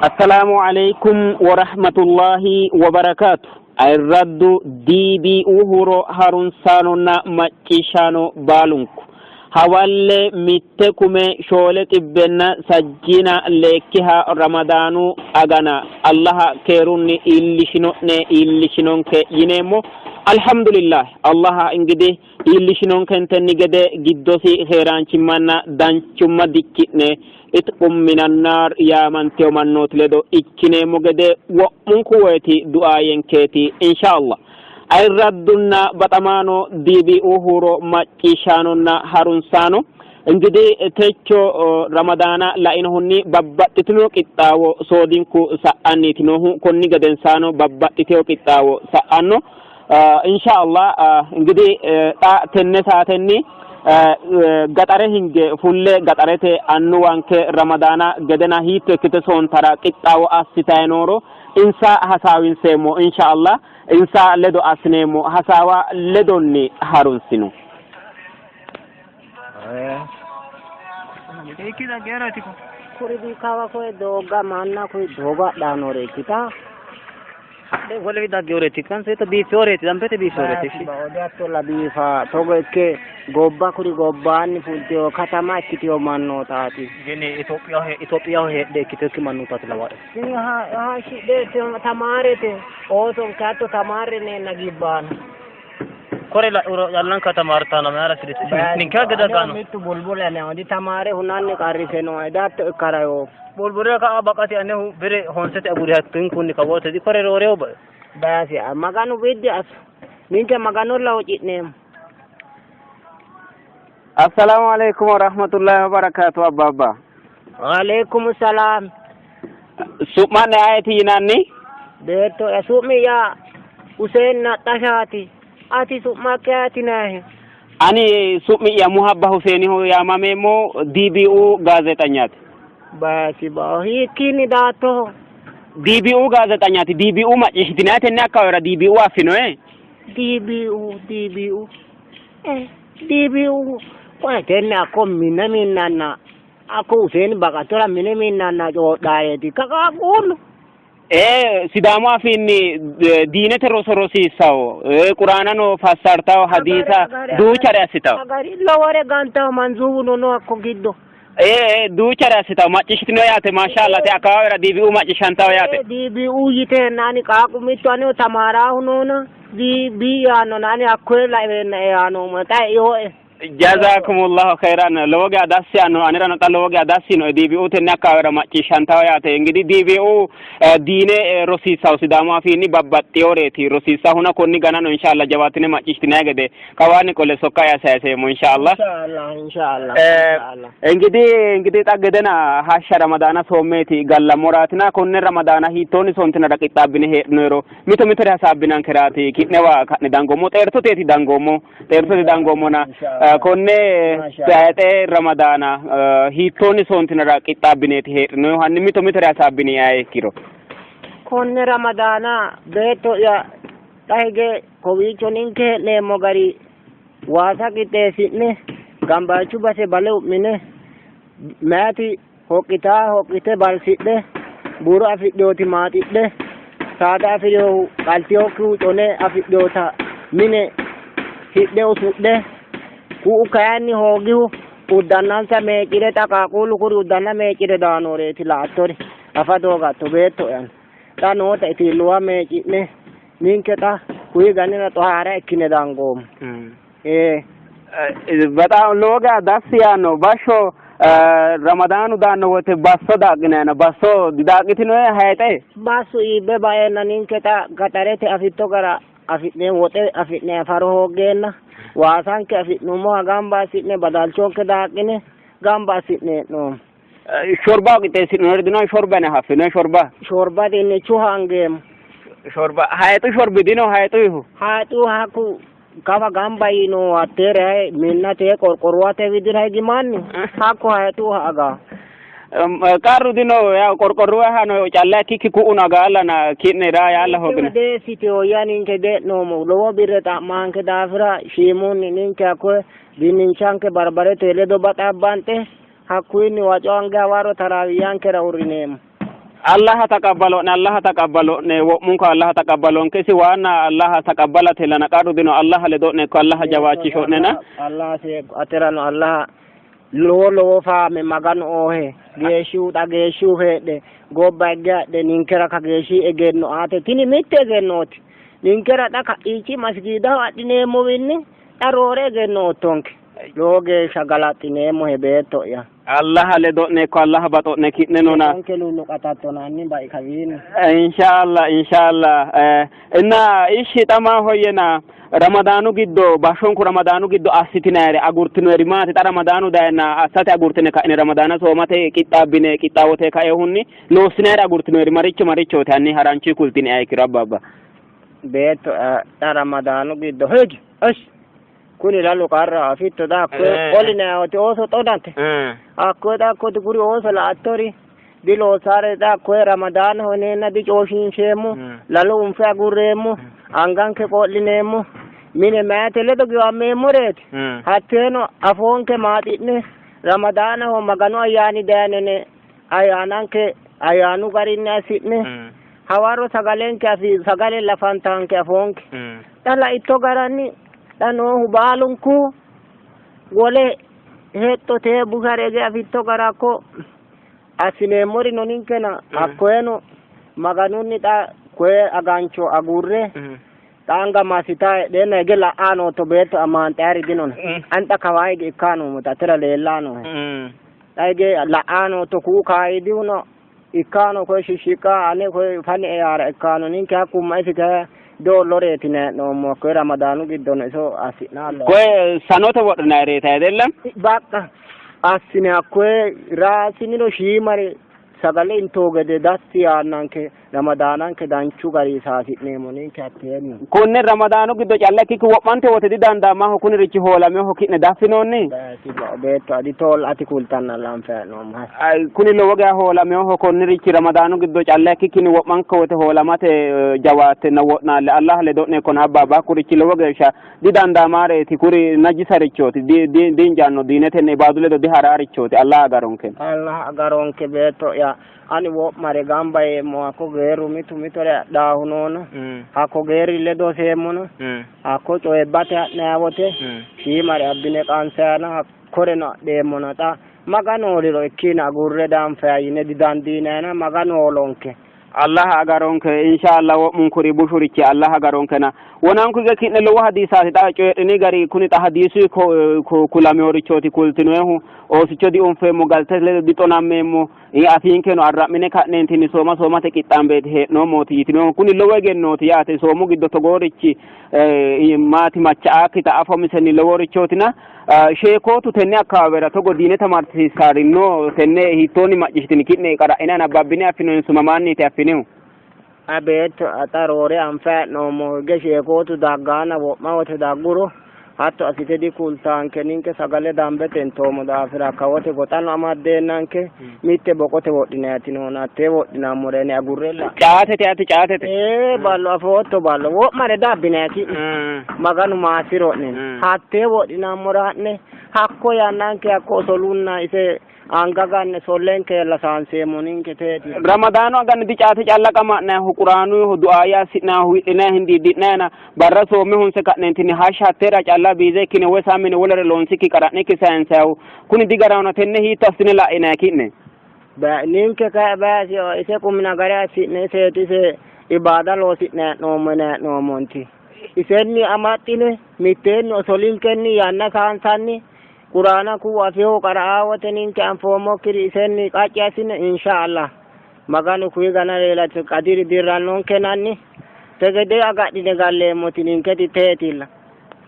Assalaamu alaikum warahmatullahi wabarakaatu. Ayirraddu DBU huuro harunsaanonna macciishshaano baalunku hawalle mitte kume shoole xibbenna sajjiina leekkiha Ramadaanu agana Allaha keerunni iillishino'ne iillishinonke yineemmo. Alhamdulillah Allaha ingidi iillishinonkentenni gede giddosi keeraanchimmanna danchumma dikki'ne itqum minannaar yaamantino mannooti ledo ikkineemmo gede wo'munku woyiti du'aayenkeeti inshallah. Ayirraddunna baxamaano DBU huuro macciishshaanonna harunsaano እንግዲህ techo ramadaana lainohunni babbaxxitino qixxaawo soodinku sa'anniiti noohu konni gedensaano babbaxxitino qixxaawo sa'anno Inshaallah እንግዲህ xa tenne saatenni gaxare hinge fulle gaxarete annuwanke ramadaana gedena hiitto ikkite soontara qixxaawo assitayi nooro insa hasaawinseemmo inshaallah insa ledo assineemmo hasaawa ledonni harunsino. Kuri kawa koye doogga manna kuri doogo hadhayi noore ikkita Wolewi daggeworeeti ikkansa biiffeworeeti dambete biiffeworeeti. Hattolla biifa togo ikke gobba kuri gobbaanni fultewo katama ikkitewo mannootaati. Gini Itophiyaho Itophiyaho heedhe ikkiteokki mannootaati lawae. Tini hashidhe tamaarete oosonke hatto tamaarre neenna gibbaano. Kore la'uro yallanka tamaartano mayra sidisi ninke gede gano. Mittu bulbule ane di tamaare hunanni qarrise nooe datto ikkara yoo. Bulbule ka'a baqati anehu bire honsete aguri hattunkunni kawoote di kore roorewo bae. Baasi Maganu biddi asso ninke Maganolla huucci'neemmo. Assalaamu alaikum warahmatullahi wabarakatuh abbaabba. Waalaikum salaam. Su'ma'ne ayeeti yinanni? Beetto'ya su'mi'ya Huseen Naxxashaati. Ati su'makki ayeti yinannihe? Ani su'mi'ya Muhabba Huseeniho yaamameemmo DBU gaazeexanyaati. Baasi bao hiikkiinni daattoho? DBU gaazeexanyaati. DBU macciishshitinanni tenne akkawaawera DBU affinoe? DBU DBU eh DBU qoye tenne hakko mine minnanna hakko Huseeni baqattora mine minnanna coodhaayeeti ka qaaqquullu. Ee Sidaamu afiinni diinete roso rosiissawo, quraanano fassartawo, hadiisa duuchare assitawo. Agari lowore gantawo manzuuwuno no hakko giddo. Ee duuchare assitawo macciishshitino yaate maashaallah te akkawaawera DBU macciishshantawo yaate. DBU yiteenna ani qaaqqu mittu aneho tamaaraahu noona DB yaannona ani hakkoye laeenna yaanoommo xa eoe. Jazakumullahu khairan lowo geya dassi yaanno anerano xa lowo geya dassi yinoe DBU tenne akkawaawera macciishshantawo yaate ingidihi DBU diine rosiissawo Sidaamu afiinni babbaxxeyoreeti rosiissahuna konni ganano inshallah jawaattine macciishshitinanni gede kawaanni qole sokka'ya sayiseemmo inshallah. Inshallah inshallah inshallah. Ingidihi ingidihi xa gedena hashsha Ramadaana soommeeti gallammoraatina konne Ramadaana hiittoonni soontinara qixxaabbine heedhinoyero mito mitore hasaabbinankeraati ki'newa ka'ne dangoommo xeertoteeti dangoommo xeertote dangoommona konne tayixe Ramadaana hiittoonni soontinara qixxaabbineeti heedhinoyihu hanni mito mitore hasaabbini aye ikkiro. Konne Ramadaana beetto'ya xa hige kowiicho ninke hee'neemmo gari waasa qixxeessi'ne gambayichu base bale u'mine meyaati hoqqitaa hoqqite balsidhe buuro afidhewoti maaxidhe saada afi'rehu qaltewokkihu cone afidhewota mine hidhe usudhe ku'u kayinni hoogihu uddannansa meecire xa qaaqquullu kuri uddanna meecire daanoreeti la''attori afa doogatto beetto'yana xa noota itiilluwa meeci'ne ninke xa kuyi ganira xohaara ikkine dangoommo. Ee. Bexaam lowo geya dassi yaanno. Bashsho Ramadaanu daanno woyte basso daaqinayno. Basso didaaqitinoe hayixe? Bassu iibbe baeenna ninke xa gaxarete afitto gara afi'ne woxe afi'ne faro hooggeenna waasanke afi'nummoha gamba assi'ne badalchonke daaqine gamba assi'ne hee'noommo. Shorba qixxeessi'noonniri dino? Shorba ane haffinoe shorba? Shorba dinnichu hangeemmo. Shorba hayixu shorbi dino hayixuyihu? Hayixu hakku kawa gamba yiino hatteere minnate qorqorruwate widira higi manni hakko hayixuha agaa. Qarru dino yaw qorqorruwa hano calla ikkikki ku'uno agaallana ki'nera yaalla hoogino. Deessiteho ya ninke de'noommo lowo birre xa'maanke daafira shiimunni ninke hakkoye dinnichanke barbarete ledo baxabbanxe hakkuyinni waco ange hawarro taraawiyyankera uurrineemmo. Allaha taqabbalo'ne, Allaha taqabbalo'ne, wo'munku Allaha taqabbalonke. Isi waanna Allaha taqabbalate lana qarru dino. Allaha ledo'ne ikko, Allaha jawaachisho'nena. Allaha seekko aterano Allaha lowo lowo faame Maganu oohe geeshshihu xa geeshshihu heedhe gobba higge hadhe ninkera ka geeshshi egenno aate tini mitte egennooti ninkera xa ka'iichi masigiidaho adhineemmowinni xa roore egenno oottonke lowo geeshsha galaxxineemmohe beetto'ya. Allaha ledo'ne ikko, Allaha baxo'ne ki'nenona. Anke lulluqatattonanni bai kawiinni. Inshallah, inshallah. እና እሺ xa maahoyyena Ramadaanu giddo bashshonku Ramadaanu giddo assitinayire agurtinoyeri maati? Xa Ramadaanu dayna assate agurtine ka'ine Ramadaana soomate qixxaabbine qixxaawote kaeehunni loossinayire agurtinoyeri maricho marichooti? Hanni haranchu kultine ikkiro abbaabba. Beetto xa Ramadaanu giddo higi እሽ kuni lalu qarra afitto xa hakkoye qolinayoti ooso xonate hakkoye xa hakkoti kuri ooso la''attori diloosaare xa hakkoye Ramadaanaho yineenna dicooshiinsheemmo, lalo unfe agurreemmo, anganke qo'lineemmo, mine mayete ledo giwammeemmoreeti. Hatteeno afoonke maaxi'ne Ramadaanaho Maganu ayyaani dayino yine ayyaananke ayyaanu garinni assi'ne hawarro sagalenke afi sagale lafantanke afoonke xa laitto garanni xa noohu baalunku wole hexxote bushare ege afitto garakko assineemmorino ninkena hakkoyeno Maganunni xa koye agancho agurre xa anga massita heedheenna hige la''aa nootto beetto amaanxayari dinona ani xa kawaa hige ikkaa noommota atera leellaa noohe xa hige la''aa nootto ku'u kaayidihuno ikkaano koye shishshiqqa ane koye fani eara ikkaano ninke hakkumma isi kayi doolloreeti hee'noommo hakkoye Ramadaanu giddono iso assi'naallo Koye sanote wodhinayireeti ayidellem? Baqqa assine hakkoye raasiniro shiimare sagale intoo gede dassi yaannanke Ramadaananke danchu gari saasi'neemmo ninke hatteenni. Konne Ramadaanu giddo calla ikkikki wo'mante wote didandaamaho kunirichi hoolameho ki'ne daffinoonni? Beetto adi tool ati kultanna lanfe hee'noommo. Kuni lowo geya hoolameho konnirichi Ramadaanu giddo calla ikkikkinni wo'manka wote hoolamate jawaattenna wo'naalle. Allah ledo'ne ikkona abbaabba hakkurichi lowo geeshsha didandaamaareeti kuri najisarichooti diinjaanno diinetenna ibaadu ledo diharaarichooti. Allah agaronke. Allah agaronke beetto'ya. Ani wo'mare gamba yeemmo hakko geerru mitu mitore adhaahu noona hakko geerri ledo seemmona hakko coyibbate ha'nanni wote shiimare abbine qansayana hakkoreno adheemmona xa Maganu hooliro ikkiina agurre danfaya yine didandiinayina Maganu hoolonke. Allah agaronke inshallah wo'munkuri bushurichi Allah agaronkena wonanku hige ki'ne lowo hadiisaati xa coyidhini gari kuni xa hadiisu kulameworichooti kultinoehu oosicho diunfeemmo galte ledo dixonammeemmo afiinkeno arra'mine ka'neentinni sooma soomate qixxaambeeti hee'noommooti yitinohu kuni lowo egennooti yaate soomu giddo togoorichi maati macha'aakkita afomisenni loworichootina sheekootu tenne akkawaawera togo diine tamarsiissaari no tenne hiittoonni macciishshitini ki'ne qara'ine anabbabbine affinoonni mamaanniiti affinihu? Beetto xa roore anfe hee'noommo hige sheekootu daggaana wo'ma wote dagguro hatto assite dikultaanke ninke sagale dambete intoommo daafira kawote goxano amaddeennanke mitte boqote wodhinayti noona hattee wodhinammore yine agurrella. Caatete ati caatete. Ee ballo afootto ballo wo'mare dabbinayti Maganu maassiro'ne hattee wodhinammora ha'ne hakko yannanke hakko osolunna ise anga ganne sollenke lasaanseemmo ninke teeti. Ramadaanu agani dicaate calla qama'nayihu quraanuyihu du'aayya assi'nayihu wi'linayi hindiiddi'nayina barra soome honse ka'neentinni hashsha hatteera calla biize ikkine woy saamine wolere loonsikki qara'nikki sayinsayihu kuni digarahona tenne hiitto assine la'inayi ki'ne? Ninke kayi baasi ise qumina gari assi'ne iseeti ise ibaada loosi'ne hee'noommo yine hee'noommonti. Isenni amaxxine mitteenni osolinkenni yanna saansanni Quraana ku'u afeho qara'aa wote ninke anfoommokkiri isenni qacci assine insha Allah Maganu kuyi gana leelate qadiri dirrannonkenanni tegede agadhine galleemmoti ninketi teetilla.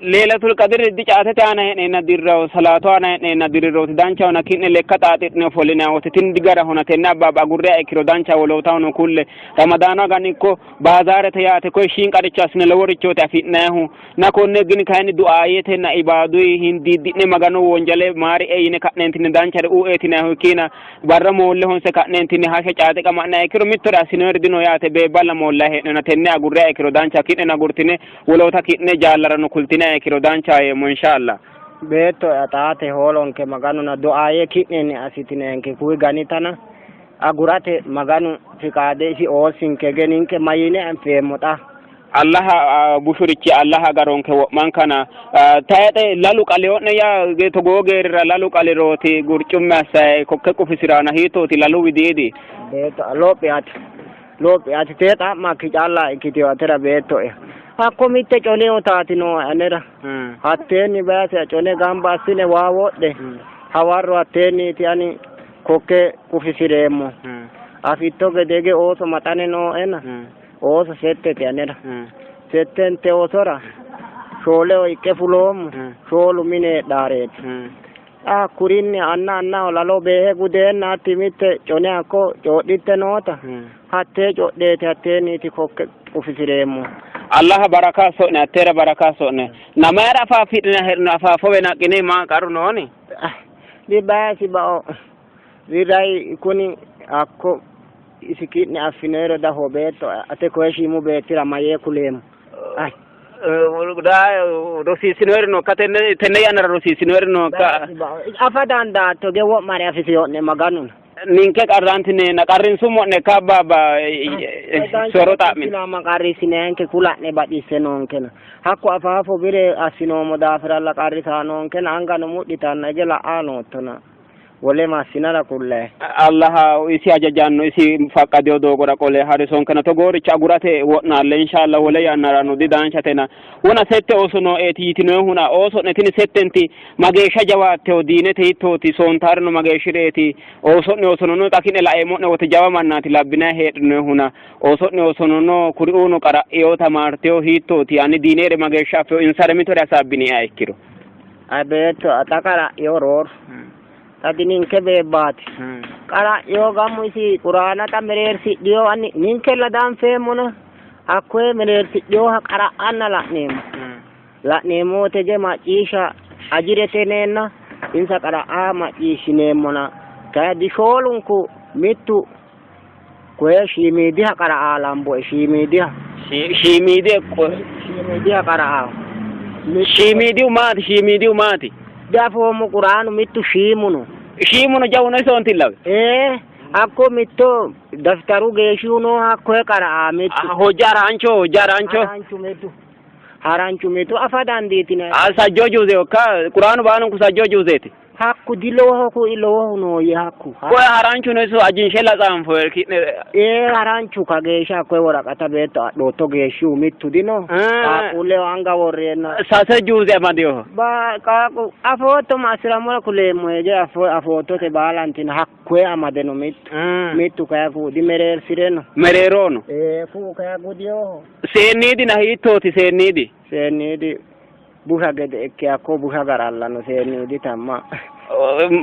Leelatul Qadiri dicaatete aana hee'neenna dirraho salaatu aana hee'neenna dirrirooti danchahona ki'ne lekka xaaxi'ne ofollinanni wote tini digarahona tenne abbaabba agurriha ikkiro dancha wolootahono kulle Ramadaanu agani ikko baazaarete yaate koye shiinqaricho assine loworichooti afi'nayihu na konne gin kayinni du'aayetenna ibaaduyi hindiiddi'ne Maganu wonjale maarie yine ka'neentinni danchare u'eetinayihu ikkiina barra moolle honse ka'neentinni hashsha caate qama'nayi ikkiro mittore assinoyiri dino yaate beebballa moollayi hee'nona tenne agurriha ikkiro dancha ki'neno agurtine woloota ki'ne jaallarano kultinayi ikkiro dancha yeemmo inshallah. Beetto xaate hoolonke Maganuna du'aaye ki'nenni assitinenke kuyi ganitana. Agurate Maganu fiqaade isi oossinke ge ninke mayine anfeemmo xa. Allaha bushurichi Allaha agaronke wo'mankana. Tayixe lalu qalio'ne yaa togoo geerrira lalu qalirooti gurcumme assayi kokke qufisiraana hiittooti lalu widiidi? Beetto lophi ati lophi ati tee xa'makki calla ikkitino atera beetto'ya. Hakko mitte coneo taati nooe anera. Hatteenni bayise cone gamba assine waa wodhe hawarro hatteenniiti ani kokke qufisireemmo. Afitto gede hige ooso maxane nooena ooso settete anera. Settente oosora shooleho iqqe fuloommo, shoolu mine heedhaareeti. Xa hakkurinni anna annaho lalo beehe gudeenna hatti mitte cone hakko coodhitte noota hattee codheeti hatteenniiti kokke qufisireemmo. Allaha baraka asso'ne, atteera baraka asso'ne. Na mayira afaafidhina hee'no afaafowe naqqine maa qarru nooni? Dibayasi bao Riray kuni hakko isi ki'ne affinoyiro daho beetto ate koye shiimu beettira mayee kuleemmo? Ay. Rosiissinoyiri nookka tenne tenne yannara rosiissinoyiri nookka? Afa dandaatto ge wo'mare afisiyo'ne Maganu. Ninke qarrantineenna qarrinsummo'ne ka baaba soro xa'mine. Silama qarrissinenke kula'ne baxisse noonkena. Hakko afaafo bire assinoommo daafiralla qarrisaa noonkena angano mudhitanna ige la''aa noottona. Wole massinara kullayi. Allaha isi hajajanno isi faqqadino doogora qole harisonkena togooricho agurate wo'naalle inshallah wole yannarano didanchatena wona sette ooso nooeeti yitinoehuna ooso'ne tini settenti mageeshsha jawaatteho diinete hiittooti soontaarino mageeshshireeti ooso'ne oosono no xa ki'ne laeemmo'ne wote jawa mannaati labbinayi heedhinoehuna ooso'ne oosono no kuriuuno qara'eo tamaarteho hiittooti ani diinere mageeshsha affeho insare mitore hasaabbiniha ikkiro. Ay beetto xa qara'yo rooru xa dininke beebbaati qara'yo gamu isi quraana xa mereersidhiyo ani ninkella danfeemmona hakkoye mereersidhiyoha qara'anna la'neemmo la'neemmo wote ge macciishsha ajirete yineenna insa qara'a macciishshineemmona kayi dishoolunku mittu koye shiimiidiha qara'a lamboe shiimiidiha Shiimiidi shiimiidiha qara'a shiimiidihu maati shiimiidihu maati diafoommo quraanu mittu shiimu no shiimuno jawuno isoontillawe ee hakko mitto dafitaru geeshshihu no hakkoye qara'a mittu hojja harancho hojja harancho haranchu mittu haranchu mittu afa dandiitinanni sajjo juuze okka quraanu baalunku sajjo juuzeeti Hakku dilowoho kui lowohu nooyye hakku. Koye haranchu no iso ajinshe laxaanfo ki'ne. Ee haranchu kageeshsha hakkoye woraqata beetto adhootto geeshshihu mittu dino. Qaaqquulleho anga worreenna. Sase juuze amadinoho. Ba qaaqqu afootto ma assi'rammora kuleemmohe ge afoottote baalantina hakkoye amade no mittu. Mittu kaya kuu dimereersire no. Mereeroho no. Ee kuu kaya gudinoho. Seenniidina hiittooti seenniidi? Seenniidi busha gede ikke hakko busha garalla no seenniidi tamma.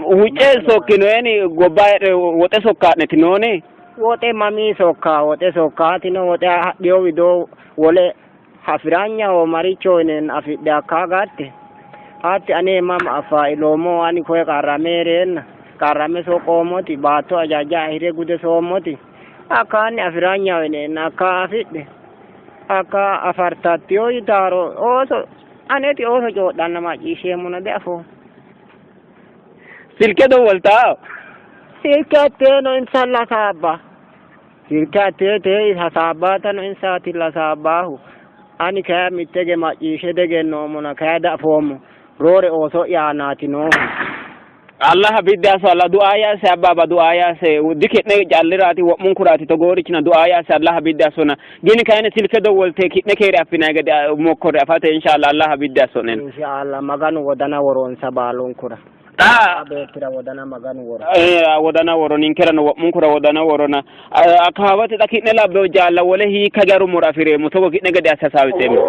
Wucce sokkinoeni gobba heedhe woxe sokkaa'neti nooni? Woxe mamii sokka woxe sokkaatino woxe hadhiyo widoo wole hafiranyaho maricho yineenna afidhe hakkaa gatte hatti ane mama affaa iloommo ani koye qarrame hee'reenna qarrame soqoommoti baatto ajaja hire gude soommoti hakkaanni afiranyaho yineenna hakkaa afidhe Hakka afartattiyo yitaaro ooso aneti ooso coodhanna macciishsheemmona diafoommo. Silke dowwoltaa? Silke hatteeno insalla hasaabba. Silke hattee tee hasaabbaatano insaatilla hasaabbaahu. Ani kaya mittege macciishshe degennoommona kaya diafoommo. Roore ooso'ya aanaati noohu. Allaha biddi asso Allah du'a yaase abbaaba du'a yaase diki'ne calliraati wo'munkuraati togoorichina du'a yaase Allaha biddi assona gini kayinni silke dowwolte ki'ne keere affinayi gede mokkore afate inshallah Allaha biddi asso'nena. Inshallah Maganu wodana woronsa baalunkura. Xa beettira wodana Maganu woro. Wodana woro ninkerano wo'munkura wodana worona akaawate xa ki'ne labbewo jaalla wole hiikka garummoro afi'reemmo togo ki'ne gede asse hasaawiseemmo.